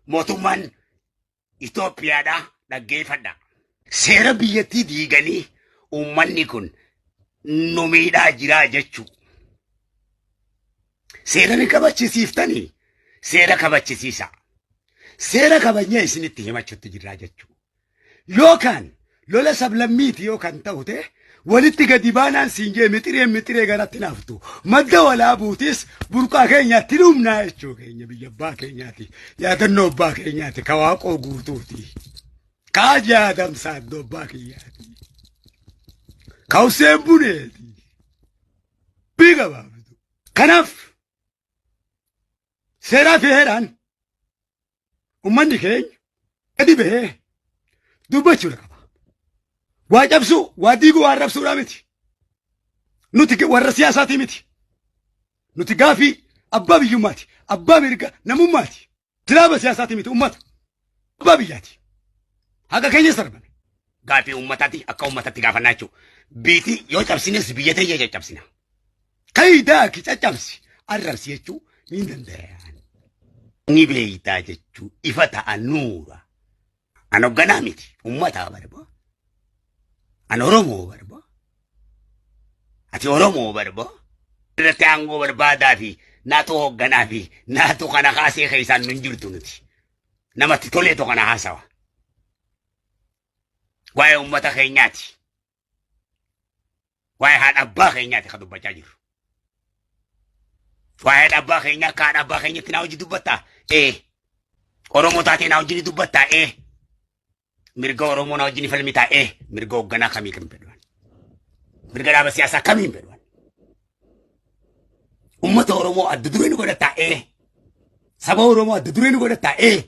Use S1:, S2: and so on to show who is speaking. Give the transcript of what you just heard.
S1: Mootummaan Itoophiyaadhaa dhaggeeffadha. Seera biyyattii diiganii uummanni kun nu miidhaa jiraa jechuu. Seera ni kabachisiiftanii seera kabachisiisa. Seera kabajnee isinitti himachuutti jirraa jechuu. Yookaan lola sablammiiti yoo kan ta'u ta'e walitti gadi baanaan siin jee mixireen mixiree garatti naaftu. Madda walaabuutis burqaa keenyaatti dhumnaa jechuu keenya biyya abbaa keenyaati. Yaadannoo abbaa keenyaati ka waaqoo guutuuti. Kaa jaadamsaa iddoo abbaa kiyyaati. Ka Huseen Buneeti. Bii gabaabdu. Kanaaf seeraa fi heeraan Uummanni keenya gadi bahee dubbachuudha qaba. Waa cabsuu, waa diiguu, waa arrabsuudhaa miti. Nuti warra siyaasaatii miti. Nuti gaafii abbaa biyyummaati, abbaa mirga namummaati. Kilaaba siyaasaatii miti uummata. Abbaa biyyaati. Haqa keenya sarbame. Gaafii uummataati akka uummatatti gaafannaa jechuudha. Biiti yoo cabsines biyya teenya caccabsina. Kayi daaki caccabsi arrabsi jechuu ni danda'an. Ni beeytaa jechuu ifa ta'a nuura. An hogganaa miti uummataa barba. An Oromoo barba. Ati Oromoo barba. Irratti aangoo barbaadaa fi naatu hogganaa fi naatu kana kaasee keessaan nun jirtu nuti. Namatti toleetu kana haasawa. Waa'ee uummata keenyaati. Waa'ee haadha abbaa keenyaati kan dubbachaa jirru. Waa'ee haadha abbaa keenyaa akka haadha abbaa keenyatti naa hojii dubbattaa? Ee. Oromoo taatee naa wajjin dubbattaa? Ee. Mirga Oromoo naa wajjin falmitaa? Ee. Mirga hoogganaa kamii kan fedhu? Mirga dhaaba siyaasaa kamiin fedhu? Uummata Oromoo adda duree ni godhattaa? Ee. Saba Oromoo adda duree ni godhattaa? Ee.